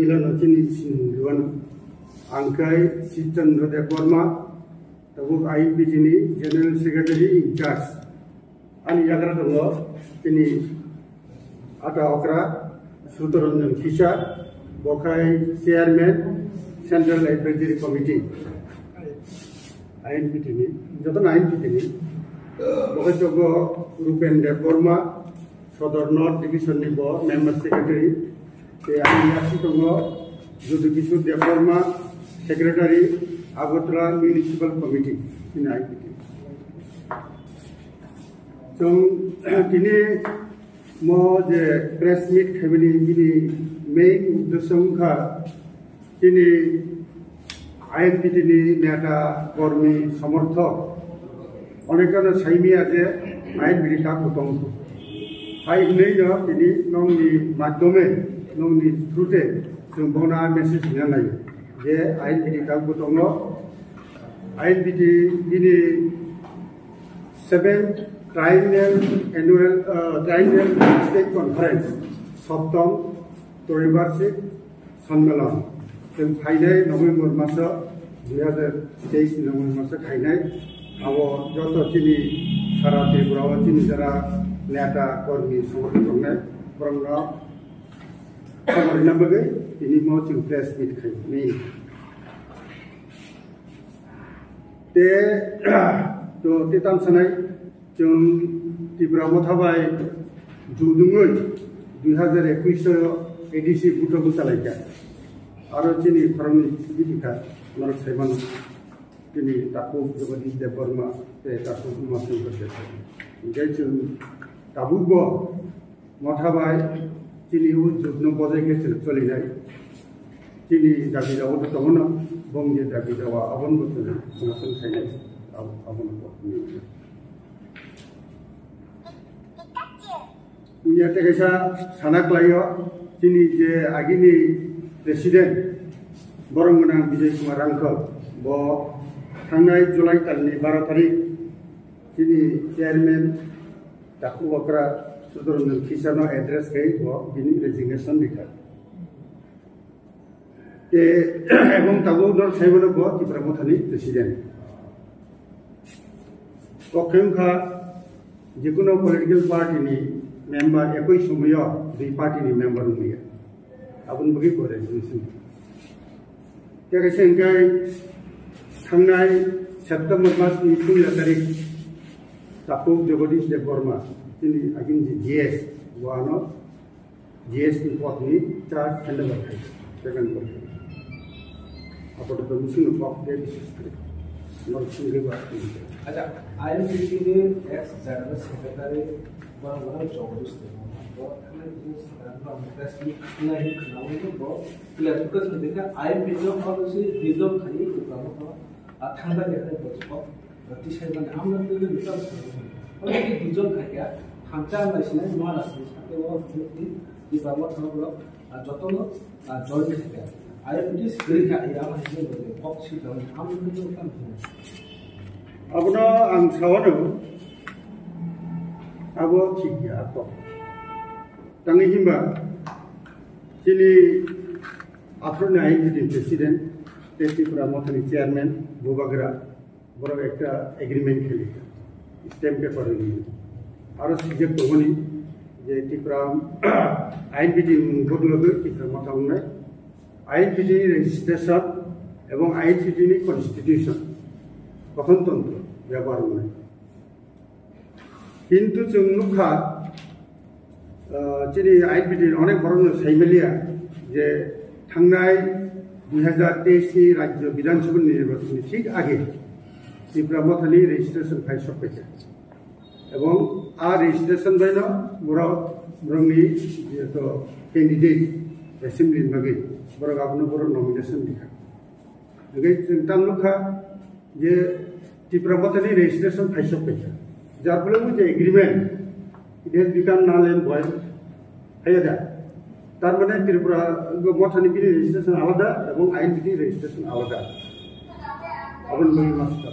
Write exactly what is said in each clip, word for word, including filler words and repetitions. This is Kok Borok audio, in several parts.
Ila no chini sini liwano. Ang khe Sitchandra Debbarma, tabuk I N P T ni General Secretary in charge. Ani yagra tongo chini ata okra Sudaranjan Kisa, bo khai Chairman Central Advisory Committee, I N P T ni, joto no I N P T ni. Bo khai tongo Rupen Debbarma, Sodor North Division ni bo Member Secretary. Tei ani yasi tongo Jyoti Kishore Debbarma, Secretary, Agartala Municipal Committee, chini I N P T. Chwng tini mo je press meet khaimani bini main uddesyo wngkha chini I N P T ni neta, kormi, somorthok onekano saimaya je I N P T tak tong. Hai hinwi no tini nongni madhyome, nongni through te chwng bono message rina nai je I N P T tak tongo. I N P T bini seventh Triennial Annual, uh, Triennial State Conference, Soptom Tribharshik Sonmelan. Chwng phainai November maso, dui hazar teis ni November maso khainai. Abo joto chini sara Tripura o chini jara neta, kormi, somorthok tongnai, borokno khobor rina bagwi tini mo chwng press meet khai ni. Te, to, te tam sanai, chwng Tipra Motha bai judungwi dui hazar ekush o A D C buto bwsalaikha. Aro chini khoroknwi sidi bikha norok saimano. Chini takhuk Jagadish Debbarma, te takhuk Umashankar Debbarma. Hingke chwng tabukbo Motha bai chini o jotno bojai khe chwng cholinai. Chini dabi dawa to tongo no, bong je dabi dawa aboni bo chwng somothon khainai, ab-, aboni bo. Punya tei kaisa sana klaio, chini je agini president, borong gwnang Bijay Kumar Rangkhal, bo thangnai July talni baro tarik, chini chairman, Takhuk okra Sudaranjan Kisa no address khai bo bini resignation rikha. Te, ebong tabuk no saimano bo Tipra Mothani president. Kok khe wngkha jekuno political party ni member ekoi somoyo dui party ni member wngya. Aboni bagwi bo resignation. Te kaisa hwnkhe thangnai September mas ni puila tarik Takhuk Jagadish Debbarma, chini agini je G S, bo ano G S ni pod ni charge handover khai, second pod. Apato to musi no kok de bises kre. Nor sungge ba. Acha, I N P T ni ex general secretary, ba, ba, Jagadish Debbarma. Bo, ano, press meet, na, hi, khna, bo, Clarification dikha, I M P no policy resolve khai, ko kamo ko, a thangda dikha ko ko, tisai mane amna tele misal ko. Policy resolve khai ya, thangda na sinai ma na sinai, sakte wo, di, di babo thang lo, a joto no, a join khai ya. I M P screen khai ya, ma sinai ko, kok si dam, amna tele kam. Abono ang sawano, abo thik ya, kok. Tangwi himba chini aphuru ni I N P T ni president tei Tripura Mothani chairman Bubagra borok ekta agreement kheli stamp paper rwdi. Aro sijak tongmani je Tripura I N P T ni mung bwklogwi Tripura Motha wngnai, I N P T ni registration ebong I N P T ni constitution, gothon tontro byabohar wngnai. Kintu chwng nukha, ah, chini I N P T ni onek borokno saimaliya je thangnai dui hazar teis ni Rajya Bidhan Sabha ni nirbachon ni thik age Tipra Mothani registration khai sok paikha. Ebong a registration baino borok, borokni jeto candidate assembly ni bagwi borok abono borok nomination rikha. Hingke chwng tam nukha je Tipra Mothani registration phaisok paikha. Jar phole bo je agreement, it has become null and void. Haiya da. Tar mane Tripura Mothani bini registration alada ebong I N P T ni registration alada. Aboni bagwi master.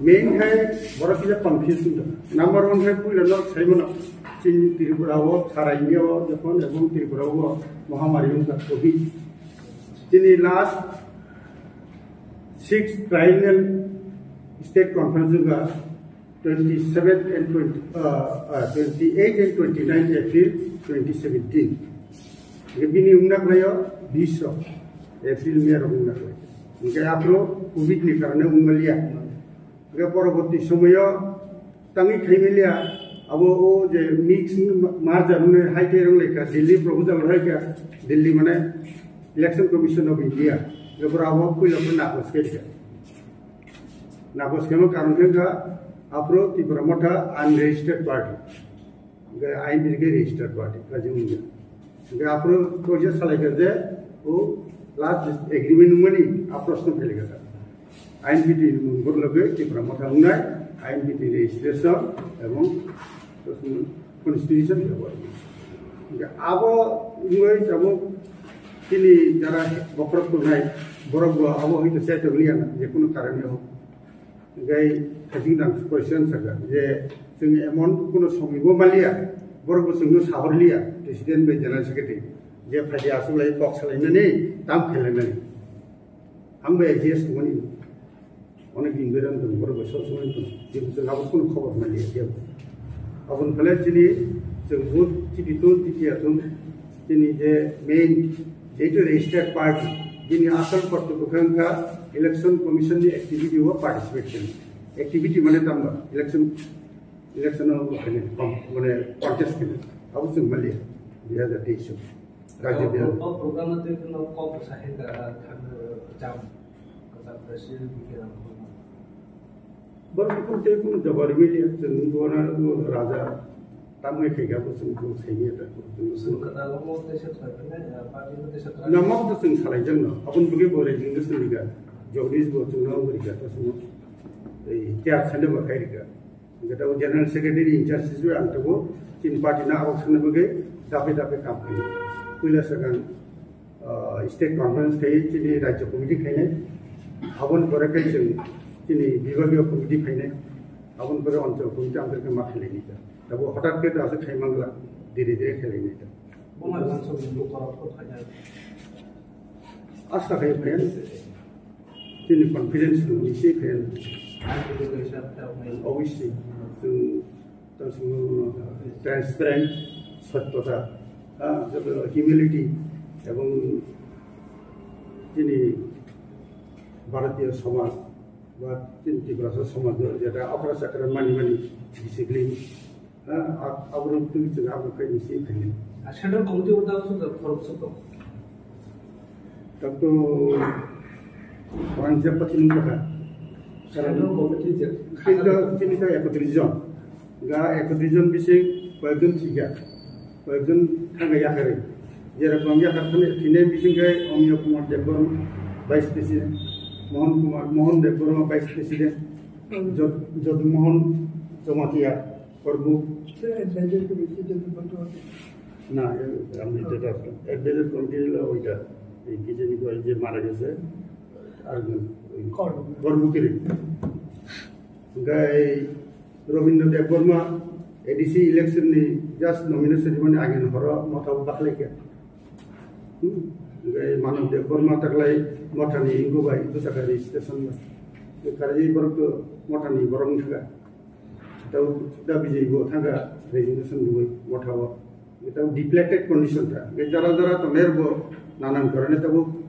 main hai borok kisa confuse wngkha. Number one hai puila no sai mano. Chini Tripura o, Sarai o, jokhon ebong Tripura o mahamari wngkha covid. Chini last six triennial state conference wngkha twenty-seven and twenty, uh, uh, twenty-eight and twenty-nine April twenty seventeen. Hingke bini wngna khlaio bish April, May rok wngna khlai. Hingke aphuru covid ni karone wngmaliya. Hingke poroborti somoyo tangwi khaimaliya, abo o je mix merger hwnwi hai tei rwnglaikha, Delhi proposal haikha, Delhi mane Election Commission of India, hingke abo puila puila nakoskhe kha. Nakoskhe karon khe wngkha, aphuru Tipra Motha unregistered party. Hingke I N P T khe registered party, kaisa wngya. Hingke aphuru koisa salaikha je, o last agreement wngmani, a proshno phailaikha ta. I N P T ni mung borok logoi Tipra Motha wngnai, I N P T registration ebong constitution bebari. Hingke abo wngoi tabuk chini jara bokhorok tongnai, borok bo abo hoi to chai tonglia na, je kunu karone hok. Hingke hajing dang question saka je chwng emon kuno somoi bo maliya, borok bo chwngno sahorliya, president bai general secretary, je phaidi aswk lai kok salainani, tam khailainani. Ang bai A G S tongmani, onek din beram tong, borok bai sob somoi tong, je chwng abo kuno khobor maliya, je aboni phale chini chwng vote chiti tong, chiti ya tong, chini je main, jehetu registered party, bini asol kortobyo khe wngkha Election Commission ni activity o participate khainai. Activity mane tamo election, election o khainai, com-, mane contest khainai. Abo chwng maliya, dui hazar teis o. Rajya Bihar. O program o twi kheno kok bwsa hai ka thang jam. Kwcham president bikhe rang khulma. Borok kunu tei kunu jawab rwmani chwng bo na bo raja tamni khaikha bo chwng bo saimanya ta bo chwng. Chwng kwtal omo tei se thai phai nai, party no tei se thai. Na mo to chwng salai jang no. Aboni bagwi bo resignation rikha. Jagdish bo chwng no rikha ta chwng. Ei chair sande bo khai rikha. Hingke tabuk General Secretary in charge hisabe ang tabuk chini party no abok songna bagwi daphai daphai kam khainai. Puila swkang, ah, state conference khai chini Rajya Committee khainai. Aboni pore khe chwng chini Bibhagiya Committee khainai. Aboni pore Anchal Committee amtwrwkhe ma khainai nai ta. Tabuk hothat khe ta aswk khai mangla, dhire dhire khainai nai ta. Asta khe fan. Tini confidence ni se fan. Obviously, chwng transparent, sotyota, ah, humility, ebong tini Bharatiya somaj ba tini Tiprasa somaj jeta okra chakra mani mani discipline, ah, aborok twi chwng abo khe ni se fan. Central committee o tamo sung khorok sung. Tato orang siapa sini kata? Central committee je. Kita sini saya ekotris jon. Ga ekotris jon bising koyekjon thikya. Koyekjon thangya yakari. Jerokom yakar thane thine bising gai Omya Kumar Debbarma vice president. Mohan Kumar, Mohan Debbarma vice president. Jod-, Jodmohan Jamatia. Korbu. Sir, advisor committee je tu betul. Na, eh, kami itu dah. Advisor committee lo udah. Ini kejadian itu aja marah aja. Argun. Korbu. Korbu kiri. Gai Robindra Debbarma A D C election ni just nomination ni mani agin horo motha bakle kya. Gai Manav Debbarma taklai motha ni ingo bai itu saka registration ba. Karji borok to motha ni borok ni saka. Tau da bijay bo thangka resignation rwi motha o. Tau depleted condition ta. Jara jara to mer bo nanan karone tabo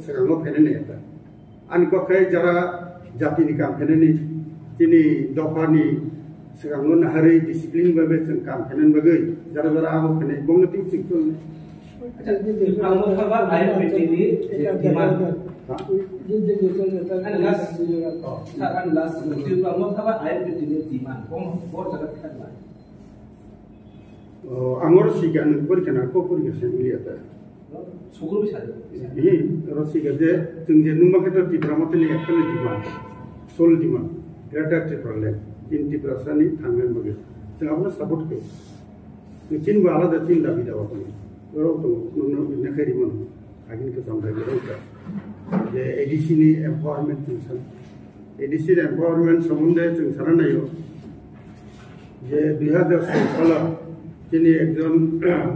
sekango phainani eta. Ani kok khai jara jati ni kam phainani, chini dopha ni sekango naharwi discipline bai bai chwng kam phainani bagwi jara jara abo phainai bongni ting chwng chwng. Acha, Tipra Motha ba I P T ni demand. Ha? Ani last, oh, sir, ani last, Tipra Motha ba I P T ni demand. Kung, kung jaga khan ba. Oh, ang oro sika nung porikha na, ko porikha se mili ata. Sukuru bisa. Hi, oro sika je, chwng je nung ma khe to Tipra Motha ni ekta ni demand. Sole demand. Greater Tipraland. Chini Tiprasa ni thangna bagwi. Chwng abono support khe. Chini bo alada chini dabi dawa khe. Oro to nung nung ne khairi mano. Agini kwcham bai borok kha. Je A D C ni empowerment chwng san. A D C ni empowerment somonde chwng sana naio. Je dui hajar soi salo chini ekjon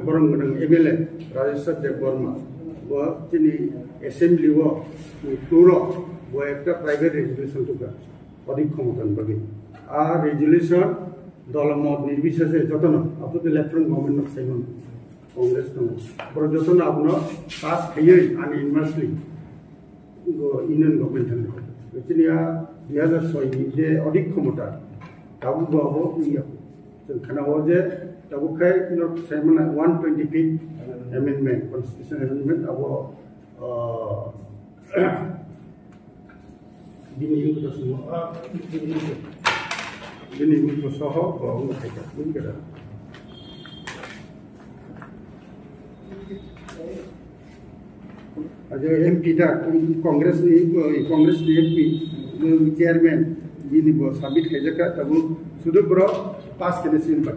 borom gwnang M L A Rajeshwar Debbarma. Bo chini assembly o floor o bo ekta private resolution tukha. Odik khomota ni bagwi. A resolution dol mot nirbisese jotono, apo the left front government no saimano, Congress no. Borok jotono abono pass khaiwi ani unanimously go Union Government thangwi. Chini a dui hajar soi ni je odik khomota, tabuk bo abo wngya. Chwng khana o je tabuk khai no saimana one twenty fifth amendment, constitution amendment abo, ah, Bini yung kita semua, ah, bini yung kita. Bini yung kita soho, oh, nggak ada. Bini kada. Aja M P ta, Con-, Congress ni, oh, Congress ni M P, oh, chairman, bini bo submit khaijaka, tabu sudu bro pass kene sin bak.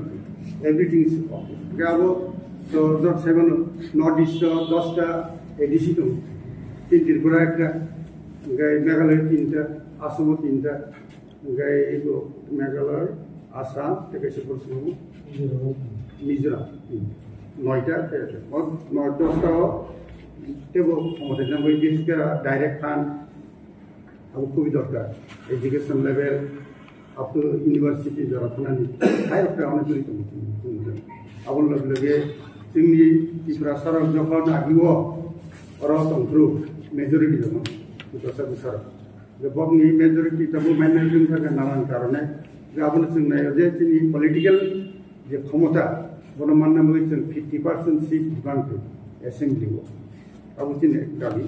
Everything is okay. Gabo, so, dot seven, North East, dosta A D C to. Tin Tripura ekta. Hingke Meghalaya tinta, Assam tinta, hingke eko Meghalaya, Assam, tei kaisa Porisom, Mizoram, hmm, noita, tei, tei, o, noi, dosta o, tebo, omote jangbai biskera direct fund, abo kubi dorkar, education level, up to university jora thanani, hai rok khe ano twi tongo chwng, chwng. Aboni loge loge chwngni Tiprasa rok jokhon agio oro tongphuru majority tongo, Tiprasa bwsa rok. Je bokni majority tongo, minority wngkha khe nanan karone. Je abono chwng naio je chini political je khomota, bono manna bagwi chwng fifty percent seat demand khe assembly o. Abo chini dabi.